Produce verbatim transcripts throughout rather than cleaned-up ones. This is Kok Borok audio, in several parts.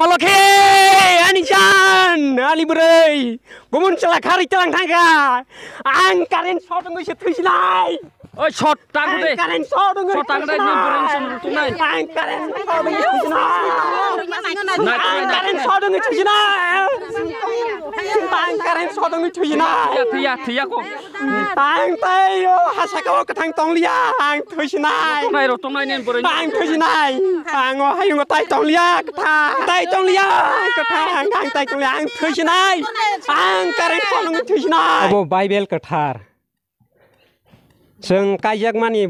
Alokhe, ani jan, ani bwrwi, gumun chwla kharwi twlang thangkha. Ang current shot wngwi se thwisinai. Oi, shot tang de. Ang current shot wngwi thwisinai. Shot tang de, ni bwrwi sum tunai. Ang current shot wngwi thwisinai. Ang current shot wngwi thwisinai. Ang current shot wngwi thwisinai. Thiya, thiya, thiya ko. Ang tei o hasaka o kwthang tongliya, ang thwisinai. Tongnai ro, tongnai nen boroi. Ang thwisinai. Ang o hayungo tai tongliya, kwthang. Tai tongliya, kwthang. Ang tai tongliya, ang thwisinai. Ang current phone wngwi thwisinai. Abo Bible kwthar. Chwng kaijakmani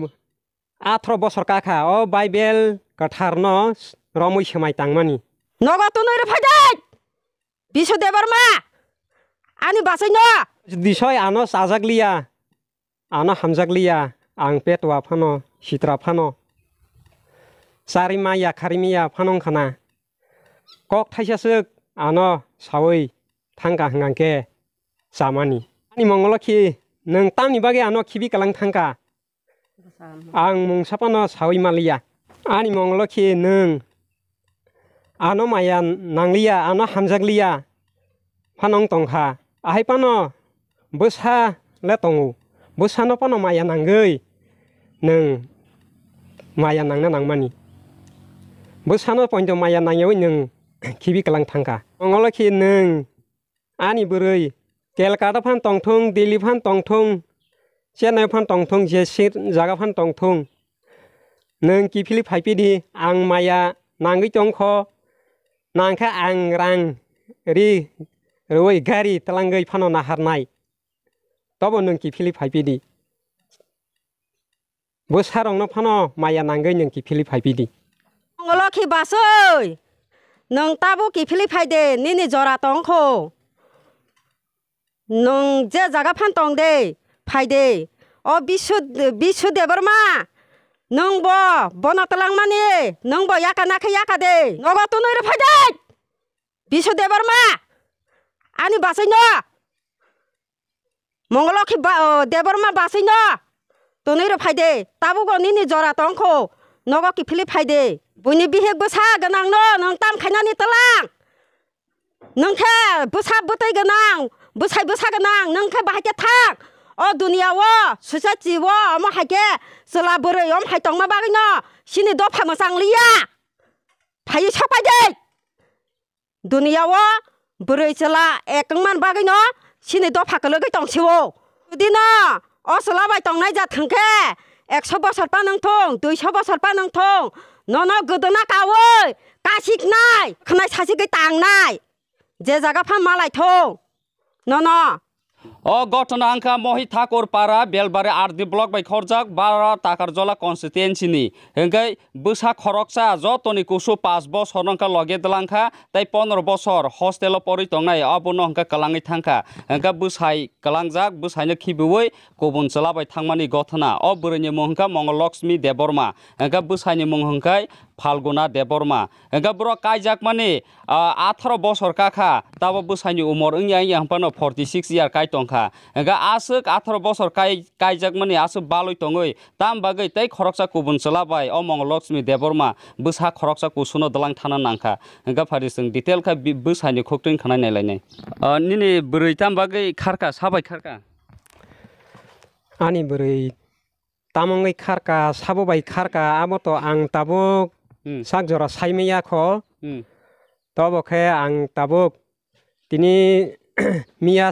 athro bosor kakha, o Bible kwtharno romwi swmai tangmani. Nogo tunwi rw phai de! Bisu Debbarma, ani bachaino. Bisoi ano chajakliya, ano hamjakliya, ang petwa phano, sitra phano, charima ya kharimiya phano wngkhana. Kok thaisa swk ano sawi thangka hwnkhe chamani. Ani mongolo khi nwng tamni bagwi ano khibi kwlang thangka? Ang mung saphano sawi maliya. Ani mongolo khe nwng ano maya nangliya, ano hamjakliya phano wng tongkha. Ahai phano bwsa le tongo. Bwsano phano maya nangwi nwng maya nangna nangmani. Bwsano poito maya nangyawi nwng khibi kwlang thangkha. Mongolo khe nwng ani bwrwi Kolkata phan tongthung, Delhi phan tongthung, Chennai phan tongthung, je sir jaga phan tongthung, nwng kiphilwi phaiphidi, ang maya nangwi tongkho, nangkhe ang rang ri rwi gari twlangwi phano naharnai, tobo nwng kiphilwi phaiphidi. Bwsarokno phano maya nangwi nwng kiphilwi phaiphidi. Mongolokhi bachoi, nwng tabuk kiphilwi phaide, nini jora tongkho. Nwng je jaga phan tongde, phaide. O Bisu, Bisu Debbarma, nwngbo bono twlangmani, nwngbo yaka nakhe yakade. Nogo tunwi rw phaide. Bisu Debbarma, ani bachaino. Mongolokhi ba-, o, Debbarma bachaino tonwi rw phaide, tabugo nini jora tongkho, nogo kiphilwi phaide. Buini bihik bwsa gwnangno nwng tam khainani twlang. Nwng khe bwsa bwtwi gwnang, bwsai bwsa gwnang, nwng khe bahai khe thang. O duniya o, society o, omo hai khe chwla bwrwi omo hai tongma bagwino chini dopha mwchang liya. Phaiwi sok phaide. Duniya o bwrwi chwla ek wngmani bagwino chini dopha kwlwgwi tong sio. Jodi no o chwla bai tongnai jat hwnkhe ekso bosor pan wng thung, duiso bosor pan wng thung, nono gwdwna kaui kasiknai, khwnai sasigwi tangnai, je jaga phan malai thung nono. O ghotona wngkha Mohithakur Para, Belbari R D block bai khorjak, Bara Takarjola constituency ni. Hwnkhe bwsa khoroksa jotoni kusu paanch bosor no wngkha loge dwlangkha, tei pondro bosor hostel o porwi tongnai, abono hwnkhe kwlangwi thangkha. Hwnkhe bwsai kwlangjak, bwsaino khibiui kubun chwla bai thangmani ghotona. O bwrwini mung hwnkha Mongol Lakshmi Debbarma, hwnkhe bwsaini mung hwnkhe Phalguna Debbarma. Hwnkhe borok kaijakmani, ah, atharo bosor kakha, tabo bwsaini umor wngya wngya hwnphano forty six year kai tongkha. Hwnkhe aswk atharo bosor kai, kaijakmani aswk balwi tongwi, tam bagwi tei khoroksa kubun chwla bai o Mongol Lakshmi Debbarma bwsa khoroksa kusuno dwlang thana nangkha. Hwnkhe phari chwng detail khe bi-, bwsaini khukting khwnai nailainai. Ah, nini bwrwi tam bagwi kharkha, sabai kharkha? Ani bwrwi tamungwi kharkha, sabo bai kharkha, abo to ang tabuk Hmm. sak jora saimaya kho. Hmm. Tobo khe ang tabuk tini miya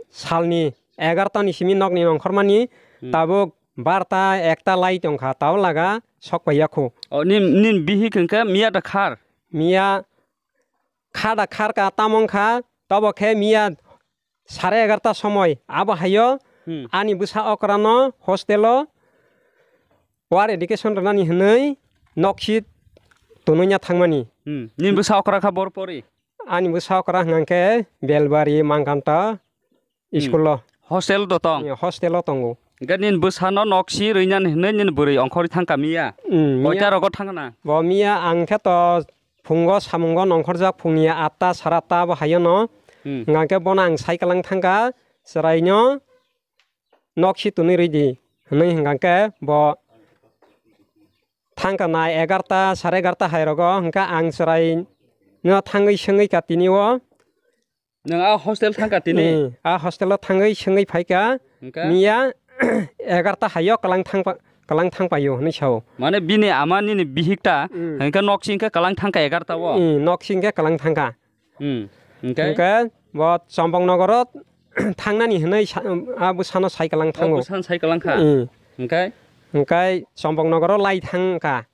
salni egarta ni simi nokni nongkhormani Hmm. tabuk barta ekta lai tongkha, tao laga sok paiya kho. O, nin, nin bihik hwnkhe miya da khar? Miya kha da kharkha, tamung kha, tobo khe miya sare egarta somoi abo haio Hmm. ani bwsa okrano hostel o war education rwnani hwnwi nokhi tunui ya thangmani. Hmm. Nini bwsa okra kha bor pori? Ani bwsa okra hwnkhe Belbari Mangkanta Hmm. school o. Hostel do tong? Hostel o tongo. Hwnkhe nini bwsano nokhi rwinani hwnwi nini bwrwi ongkhorwi thangkha miya? Hmm, miya. Koita rogo thangna? Bo miya ang khe to phungo samungo nongkhorjak phungni atta sara atta bo hayono. Hmm. Hwnkhe bono ang sai kwlang thangkha, chwraino nokhi tunui rwidi hwnwi hwnkhe bo thangkha nai egarta, sare egarta hai rogo hwnkhe ang chwrai no thangwi swngwi ka tini o. Nwng a hostel thangkha tini? Hmm, a hostel o thangwi swngwi phaikha. Hwnkhe? Miya egarta hayo kwlang thangpa-, kwlang thangpaio hwnwi sao. Mane bini ama nini bihikta, hmm, hwnkhe nok singkhe kwlang thangkha egarta o? Hmm, nok singkhe kwlang thangkha. Hmm, hwnkhe? Hwnkhe bo Chombok Nogoro thangnani hwnwi sa-, a bwsano sai kwlang thango. O bwsano sai kwlang kha? Hmm. Hwnkhe? Hwnkhe Chombok Nogoro lai thangkha.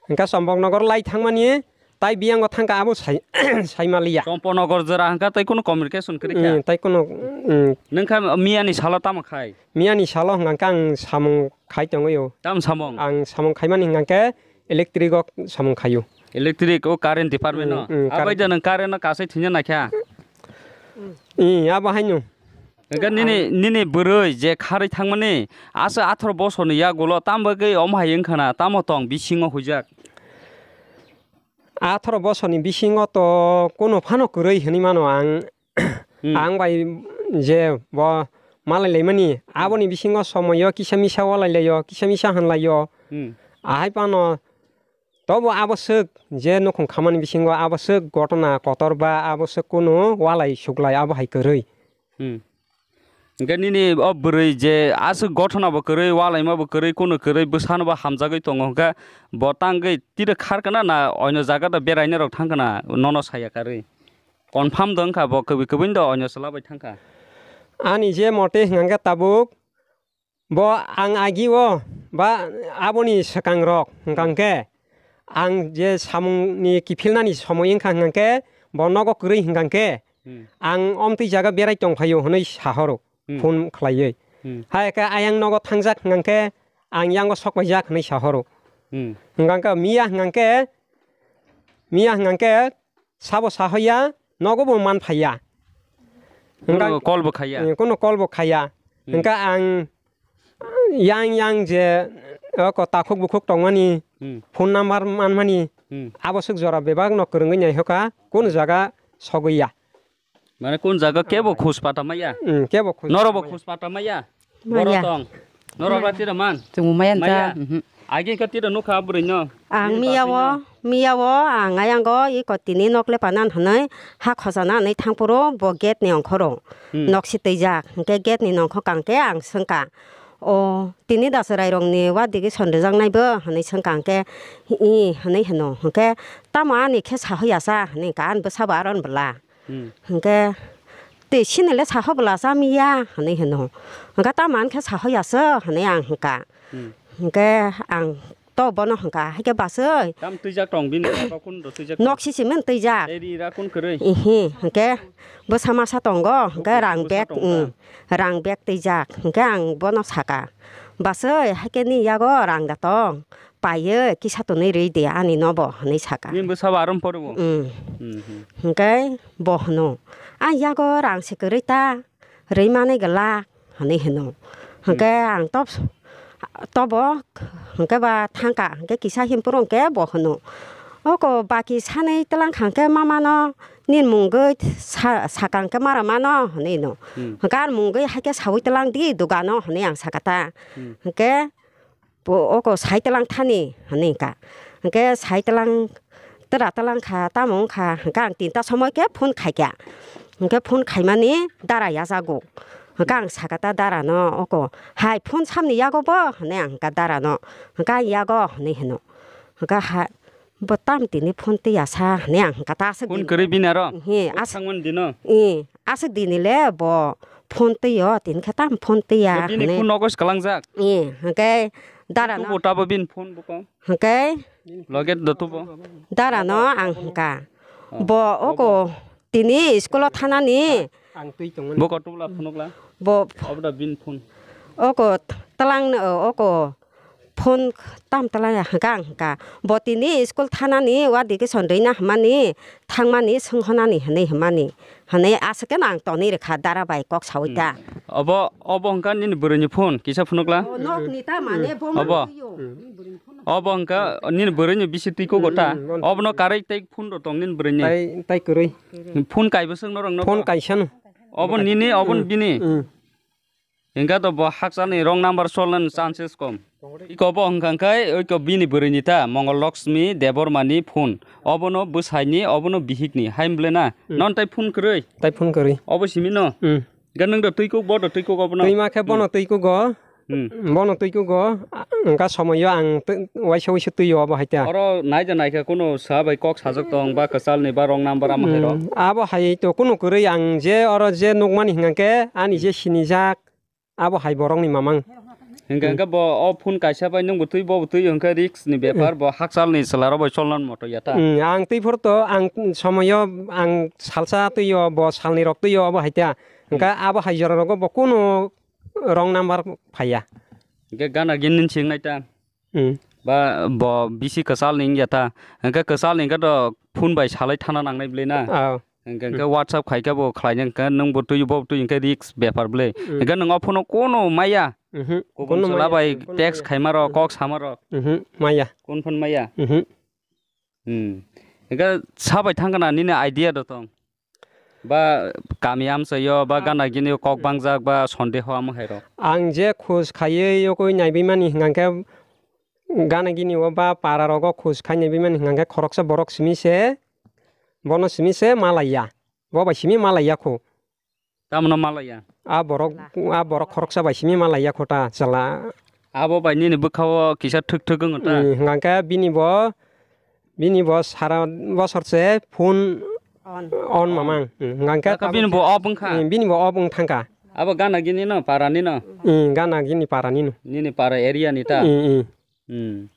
Hwnkhe Chombok Nogor lai thangmani, tai biyango thangkha abo sai, saimaliya. Chombok Nogor jora hwnkha tai kunu communication kwrwi kha? Mm, tai kunu, mm. Nwng kha miyani salo tamo khai? Miyani salo hwnkha khe ang samung khai tongwi o. Tam samung? Ang samung khaimani hwnkha khe electric o samung khaio. Electric o current department o? Mm, mm, current. Abai da nwng current no kasai thwina naikha? Mm, abo haino. Hwnkhe nini, nini bwrwi je kharwi thangmani, aswk atharo bosorni yagulo tamo bagwi omo hai wngkha na, tamo tong bisingo huijak? Atharo bosorni bisingo to kunu phano kwrwi hwnwi mano ang. Hmm. Ang bai je bo malai laimani, aboni bisingo somoyo kisa misa walai laio, kisa misa hwn laio. Hmm. Ahai phano tobo aboswk je nukhung khamani bisingo aboswk gotona kotor ba aboswk kunu walai suklai abo hai kwrwi. Hmm. Hwnkhe nini o bwrwi je aswk gothona bo kwrwi, walaima bo kwrwi, kunu kwrwi, bwsano bo hamjagwi tongo, hwnkhe bo tangwi tiro kharkana na oino jaga da beraina rok thangkana nono saya karwi? Confirm do wngkha bo kwbwi kwbwino do oino chwla bai thangkha. Ani je mote hwnkha khe tabuk bo ang agi o ba aboni swkang rok hwnkha khe ang je samung ni kiphilnani somoi wngkha hwnkha khe bo nogo kwrwi hwnkha khe Hmm. Ang omtwi jaga berai tongphaio hwnwi sahoro, hmm, phone khlaiwi. Hmm. Hai khe ayang nogo thangjak hwnkha khe ang yango sokpaijak hwnwi sahoro. Hmm. Hwnkha khe miya hwnkha khe, miya hwnkha khe sabo sahoya nogo bo manphaiya. Hwnkha kunu call bo khaiya? Eh, kunu call bo khaiya. Hmm. Hwnkha ang yang yang je oko takhuk bukhuk tongmani, hmm, phone number manmani, hmm, aboswk jora bebak no kwrwngwi naihokha, kunu jaga sogwi ya. Mane kun jaga kebo khus pata maya? Hmm, kebo khus pata maya. Noro bo khus pata maya? Maya. Boro tong. Noro ba tira man? Chwng maya nja. Maya? Mhm. Agi ka tira nukha bwrwi no? Ang miya o, miya o, ang ayang o, iko tini nok le panan hwnwi, ha khojana hwnwi thangphuru bo gate ni ongkhoro. Hmm. Nok si twijak, hwnkhe gate ni nongkho kang khe ang swngkha. O, tini da chwrai rok ni wa digi son rijak nai bo hwnwi swngkha hwnkhe, i hwnwi hwno. Hwnkhe tamo ani khe sahoya sa hwnwi ka, ani bwsa bo aron bwla. Hmm. Hwnkhe twi sini le saho bwla cha miya hwnwi hwno. Hwnkhe tamo ani khe sahoya se hwnwi ang hwnkha. Hmm. Hwnkhe ang to bono hwnkha, hai khe bachoi. Tam twijak tong bini jaga kun do twijak tong? Nok si simin twijak. Ei ri ra kun kwrwi? Ihi, hwnkhe bwsa masa tongo, hwnkhe rang bag, rang bag twijak. Hwnkhe ang bono saka, bachoi, hai khe ni yago rang da tong. Paiyo kisa tonwi rwi di ani nobo, hwnwi saka. Nini bwsabo arom poro bo? Mm. Mhm. Hwnkhe bo hwno, "A yago rang se kwrwi ta, rwi manwi glak," hwnwi hwno. Hwnkhe ang tob-, tobo hwnkhe ba thangkha, hwnkhe kisa himphuru hwnkhe bo hwno, "Oko baki sanwi twlang kha hwnkhe mamano nini mungwi sa-, sakang khe mara mano," hwnwi hwno. Hmm. Hwnkhe ani mungwi hai khe sawi twlang di dugano, hwnwi ang saka ta. Hmm. Hwnkhe bo oko sai twlang thani hwnwi kha. Hwnkhe sai twlang, twra twlang kha, tamo wng kha, hwnkhe ang tinta somoi khe phone khai kha. Hwnkhe phone khaimani dara yachago. Hwnkhe ang saka ta dara no, "Oko hai phone samni yago bo?" hwnwi ang hwnkha dara no. Hwnkhe ang yago hwnwi hwno. Hwnkhe ha, "Bo tam tini phone twi ya sa?" hwnwi ang hwnkha ta aswk. Phone kwrwi bini aro? He, aswk thangmani dino? He. Aswk dini le bo phone twi o, tini khe tam phone twi ya. Bo bini hwnwi. Phone nogo se kwlangjak? Eh, hwnkhe dara no. Tubu tabo bini phone buko? Hwnkhe loge do tubo. Dara no ang hwnkha. Oh. Bo oko tini school o thanani. Ang twi tongmani. Buko tubla phone nukla. Bo. Obo da bini phone. Oko twlang no, oko phone tam twlangya hwnkha ang hwnkha. Bo tini school thanani, wa education rwina hwnmani, thangmani, swnghonani hwnwi hwnmani. Hwnwi aswk khe no ang tonwi rwkha dara bai kok sawi ta. Hmm. Obo, obo hwnkha nini bwrwini phone, kisa phunukla? O, nokni ta mane bo. Obo. Manliyo. Obo hwnkha nini bwrwini bisi twi kogo ta. Hmm, hmm. Obono karwi tei phone rw tong nini bwrwini. Tai, tai kwrwi. Phone kaibo swk norok no. Phone kaisano. Obo nini, obo bini. Hmm. Hingkha to bo hakchalni wrong number solnani chances kom. Iko bo hwnkha khe oiko bini bwrwini ta Mongol Lakshmi Debbarmani phone. Obono bwsaini, obono bihikni. Hai mble na? Hmm. Non tai phone kwrwi? Tai phone kwrwi. Obo simi no? Hmm. Hingkha nwng do twi kuk, bo do twi kuk obono? Twi ma khe bono Hmm. twi kugo. Hmm. Bono twi kugo. Hingkha somoyo ang tw-, waisa waisa twi o obo hai ta. Oro nai da nai kha kuno sa bai kok sajak tong ba kwchalni ba wrong number ama hai rok? Hmm. Abo hai to kuno kwrwi ang je oro je nukmani hingkha khe ani je sinijak. Abo hai borokni mamang. Hingkha Hmm. hingkha bo o phone kaisa bai nwngbo twi bobo twi hingkha risk ni bepar Hmm. bo hakchalni chwlarok bai cholna moto ya ta. Hmm, ang twi phor to ang somoyo ang salsa twi o bo salni rok twi o abo hai ta. Hingkha Hmm. abo hai jora rogo bo kuno wrong number phaiya. Hingkha gana gini sing nai ta. Hmm. Ba bo bisi kwchalni wngya ta. Hingkhe kwchalni hingkhe to phone bai salai thana nangnai bwlwi na. Ah. Hingkhe, hingkhe Hmm. WhatsApp khai khe bo khlai nang khe nwng bo twi bo twi hingkhe risk bepar bwlwi. Hmm. Hingkhe nwng o phone o maya. Mhm. Kubun Kuno chwla maya, bai kuno text maya. khaima rok, Mhm. kok sama rok. Mhm. Maya. Kun phone maya. Mhm. Hmm. Hingkhe sabai thangkha na nini idea do tong? Ba kami amchaio ba Ah. gana gini kok bangjak ba sondeho amo hai rok? Ang je khoj khaiwi yokoi naiwi mani hingkha khe gana gini o ba para rogo khoj khai naiwi mani hingkha khe khoroksa borok simi se bono simi se malaiya. Bo bai simi malaiya kho. Tamno malaiya? A borok, a borok khoroksa bai simi malaiya kho ta chwla. Abo bai nini bwkha o kisa thwk thwk wng ta? Hmm, hingkha khe bini bo, bini bo sara bosor se phone On. on mamang. Hmm, hingkha khe Kaka bini bo off wngkha? Hmm, bini bo off wng thangkha. Abo gana gini no, para ni no? Hmm, gana gini para ni no. Nini para area ni ta? Hmm, hmm. Hmm.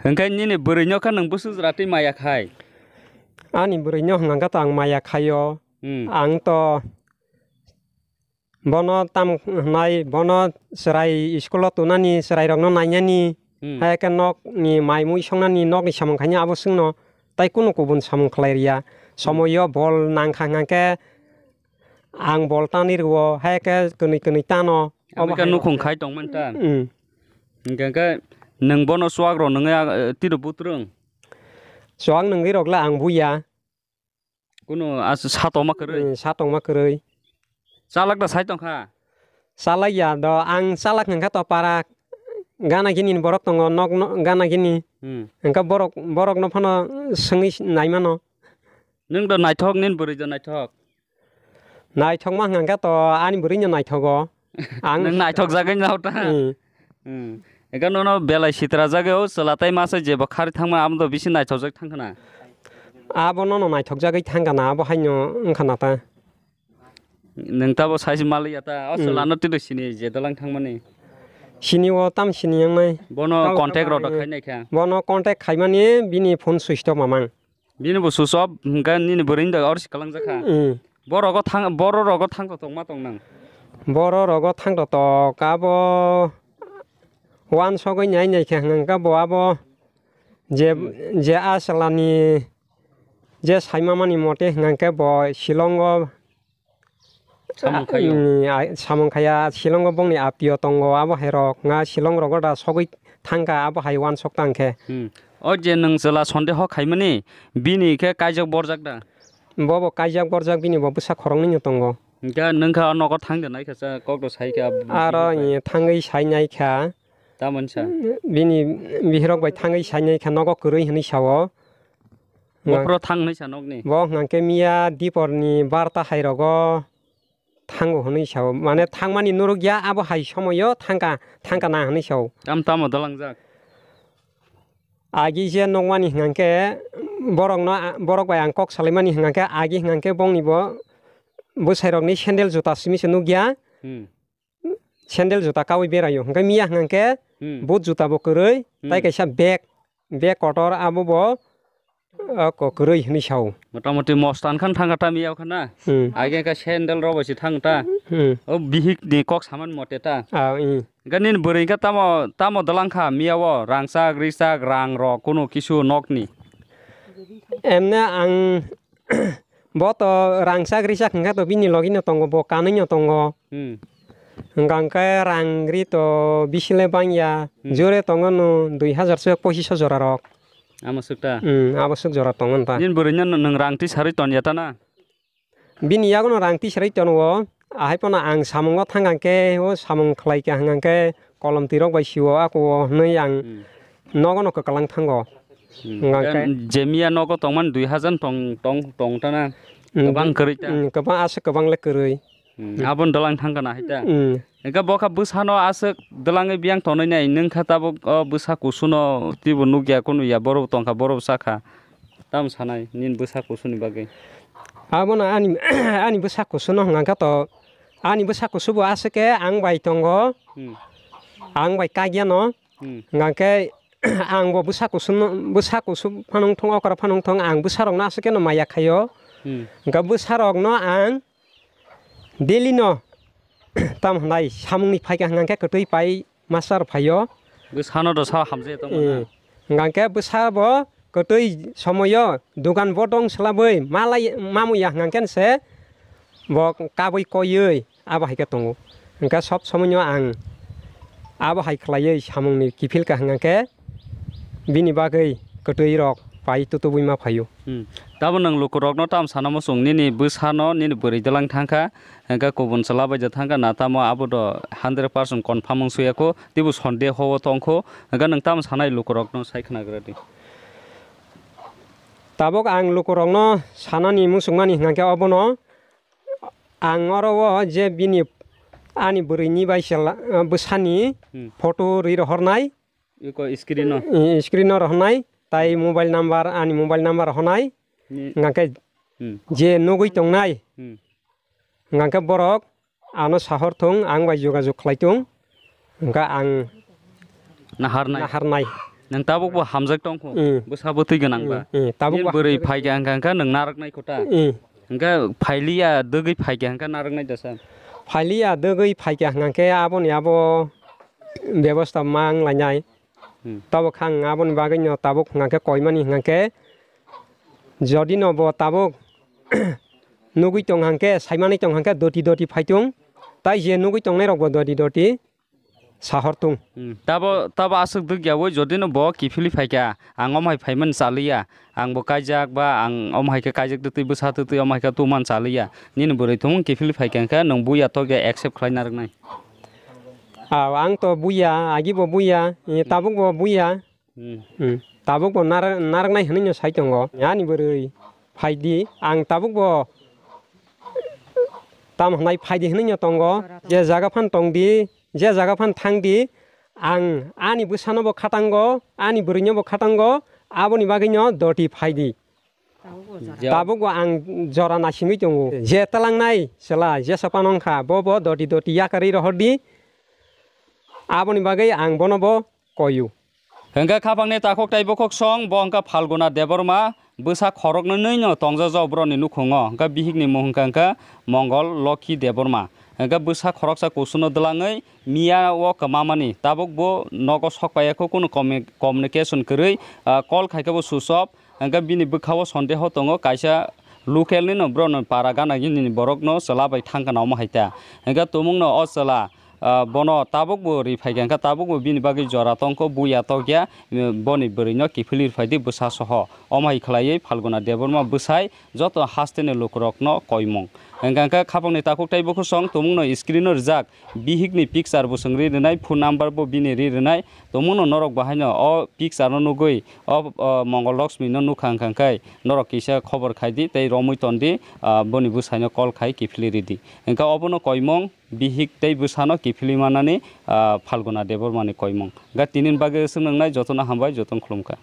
Hingkhe nini bwrwi no khe nwng bwswk jora twi maya khai? Ani bwrwi no hingkha khe to ang maya khaio. Hmm. Ang to bono tam hwnai, bono chwrai school o tunani, chwrai rokno nainani, Hmm. hai khe nokni mai mui songnani, nokni samung khainai abo chwngno tai kunu kubun samung khlai rwya. Somoio bol nangkha hingkha khe ang bol tanwi rwo, hai khe kwnwi kwnwi tano. Abo Obo khe hai nukhung rok. khai tongmani ta? Hmm. Hingkha khe nwng bono chuwak rw nungya, eh, tiro butrung? Chuwak nungwi rok le ang buya. Kunu as-, satokma kwrwi? Hmm, satokma kwrwi. Chalak da sai tongkha? Chalak ya do, ang chalak hingkha to para gana gini borok tongo, nok no, gana gini. Hmm. Hingkha borok, borok no phano swngwi naimano. Nwng do naithok, nini bwrwi do naithok? Naithokma hingkha to ani bwrwi no naithogo. Ang Nwng naithok jagwi nao ta? Hmm. Hmm. Eka nono belai sitra jagao chwla tai masa jeba khari thangma amo do bisi naithokjak thangkhana. Abo nono naithokjagwi thangkhana, abo haino wngkhana ta. Nwng tabo sai se maliya ta, o Hmm. chwlano twi sini je dolang thangmani. Sini o tam sini yangnai. Bono Tabo contact tabo rok da hai. khainai kha. Bono contact khaimani bini phone switch off mamang. Bini bo switch off hingkha nini bwrwini da oro si kwlangjak kha. Hmm. Boro rogo thang, boro rogo thang to tongma tong nang. Boro rogo thang to tok abo uansogwi nai nai khe hwnkha bo abo je, Hmm. je a chwlani je saima mani mote hwnkha khe bo Shillong o Samung khaio. Ni, ai, samung khaya, Shillong o bongni apio tongo, abo hai rok nga Shillong rogo da sogwi thangkha, abo hai uansok tangkhe. Hmm. O je nwng chwla sondeho khaimani, bini khe kaijak borjak da? Bobo kaijak borjak, bini bo bwsa khoroknwi no tongo. Hingkhe nwng kha o nogo thang de naikha sa, kok do sai kha, Aro bihik bai. Ni thangwi sai naikha. Tamoni sa? Bini bihirok bai thangwi sai naikha, nogo kwrwi hwnwi sao. Bo phro thang hwnwi sa nokni? Bo hwnkha khe miya diporni barta hai rogo thango hwnwi sao. Mane thangmani nurukya, abo hai somoyo thangka, thangka na hwnwi sao. Tam tamo dolangjak? Agi je nokmani hwnkha khe borokno, borok bai ang kok salaimani hwnkha khe, agi hwnkha khe bongni bo bwsairokni sandal juta simi se nukya. Hmm. Sandal juta kaui beraio. Hwnkhe miya hwnkhe Hmm. boot juta bo kwrwi, Hmm. tai kaisa bag, bag kotor abo bo, o, ko-, kwrwi hwnwi sao. Motamoti mostan khan thangkha ta miya khan na? Hmm. Age khe sandal rok bai se thang ta? Hmm. O bihik ni kok saman mote ta? Ah, hmm. Hwnkhe nini bwrwi khe tamo, tamo dolang kha miya o rangchak, richak, rang rok, kunu kisu nokni? Emne ang Bo to rangchak richak hwnkha to bini logi no tongo, bo kanwi no tongo. Hmm. Hwnkha hwnkhe rang ri to bisi le bangya, Hmm. jore tongo no dui hazar se pochiso jora rok. Amo swk ta? Hmm, abo swk jora tongo ta. Nini bwrwi no nwng rang tisarwi tonya ta na? Bini yago no rang tisarwi tono. ahai pono ang samungo thang hang khe, o samung khlai kha hang khe kolom twi rok bai sio ako o hwnwi ang Hmm. nogo no kwklang thango. Hmm. Hwnkha khe Gan-, je miya nogo tongmani dui hajar tong, tong, tong tana Hmm, kwbang dui-, kwrwi ta. Hmm, kwbang aswk kwbang le kwrwi. Hmm, aboni dwlang thang kana hai ta. Hmm. Hwnkhe bo kha bwsano aswk dwlangwi biyang tonwi nai, nwng kha tabuk o bwsa kusuno twibo nukya kunu ya, borok tongkha, borok sakha. Tamo sanai nini bwsa kusuni bagwi? Abono ani, ani bwsa kusuno hwnkha to, ani bwsa kusubo aswk khe ang bai tongo, Hmm. ang bai kagyano. Hmm. Hwnkha khe ang bo bwsa kusuno, bwsa kusu phano wng thung, okra phano wng thung, ang bwsarokno aswk kheno maya khaio. Hmm. Hwnkha bwsarokno ang daily no, tamo hwnai, samungni phaikha hwnkha khe kwtwi pai master phaio. Bwsano do sa hamjai tongmana. Eh, hwnkha khe bwsa bo kwtwi somoio dugan bodong swlabwi malai mamuya hwnkha khe se bo kabwi koiwi abo hai khe tongo. Hwnkha sob somoino ang abo hai khlaiwi samungni kiphil kha hwnkha khe bini bagwi kwtwi rok pai tutubwi ma phaio. Hmm. Tamo nwng lukurokno tamo sana muchung, nini bwsano nini bwrwi dwlang thangkha, hwnkhe kubun chwla bai da thangkha na tamo abo do hundred percent confirm wng suya kho, teibo sondeho o tongkho, hwnkhe nwng tamo sanai lukurokno sai khnagra di. Tabuk ang lukurokno sanani muchungmani hwnkhe obono ang oro o je bini ani bwrwini bai chwla, bwsani Hmm. photo rwi rohornai. Iko screen no. Eh, screen no rohornai, tai mobile number, ani mobile number rohornai. Ni- Hwnkha khe Hmm. je nugwi tongnai, Hmm. hwnkha khe borok ano sahor thung, ang bai jogajog khlai thung, hwnkha ang Naharnai. naharnai. Nwng tabuk bo hamjak tongkho, Hmm. bwsa bwtwi gwnang ba. Hmm, hmm, tabuk Nini bo bwrwi hamjak. phaikha hwnkha, hwnkha nwng narwknai kho ta. Hmm. Hwnkha phailiya, dwgwi phaikha hwnkha narwknai da sa. Phailiya, dwgwi phaikha hwnkha khe aboni abo bebosta ma wng lainai. Hmm. Tabuk kha ang aboni bagwino tabuk hwnkha khe koimani hwnkha khe, jodi no bo tabuk nugwi tong hwnkha khe, saimani tong hwnkha khe doti doti phai thung, tai je nugwi tongnai rok bo doti doti sahor thung. Hmm. Tabo, tabo aswk dwk yaui jodi no bo kiphilwi phaikha, ang omo hai phaimani chaliya, ang bo kaijak ba ang omo hai khe kaijak twtwi bwsa twtwi omo hai khe tubumani chaliya, nini bwrwi thung kiphilwi phaikha hwnkhe nwng buya tokya accept khlai narwknai. Ah, ang to buya, agi bo buya, eh, tabuk bo buya. Hmm. Hmm. Tabuk bo nar-, narwknai hwnwi no sai tongo. Ani bwrwi phaidi, ang tabuk bo tam hwnai phaidi hwnwi no tongo. Je jaga phan tongdi, je jaga phan thangdi, ang ani bwsano bo khatango, ani bwrwino bo khatango, aboni bagwino doti phaidi. Tabuk bo ang jora naisingwi tongo. Je twlangnai chwla, je sopan wngkha, bo bo doti doti yakarwi rohordi. Aboni bagwi ang bono bo koiyo. Hwnkhe khapangni takhuk tei bukhuk song, bo wngkha Phalguna Debbarma, bwsa khoroknwi no tongjajak borokni nukhungo. Hwnkhe bihikni mung hwnkha hwnkhe Mongol Lokhi Debbarma. Hwnkhe bwsa khoroksa kusuno dwlangwi miya o kwmamani, tabuk bo nogo sok paiya kho, kunu commu-, communication kwrwi, ah, call khaikhe bo switch off. Hwnkhe bini bwkha-o sondeho tongo, kaisa local-ni no borokno para gana gini ni borokno chwla bai thang kana omo hai ta. Hwnkhe tumungno o chwla, ah, bono tabukbo ri phaikha, hwnkhe tabukbo bini bagwi jora tongkho, buya tokya, boni bwrwino kiphilwi rwphaidi bwsa soho. Omo hai khlaiwi Phalguna Debbarma bwsai joto hasteni lukurokno koimung. Hwnkhe, hwnkhe khapangni takhuk tei bukhusong tumungno screen-o rijak bihikni picture bo chwng ri rwnai, phone number bo bini ri rwnai. Tumungno norok bo haino o picture-no nugwi o, o Mongol Loksmino nukha hwnkha khe norok kisa khobor khai di tei romwi ton di, ah, boni bwsaino call khai kiphilwi ridi. Hwnkhe obono koimung bihik tei bwsano kiphilwi manani, ah, Phalguna Debbarmani koimung. Hwnkhe tinini bagwi swng nwngnai jotono hambai, jotono khulumkha.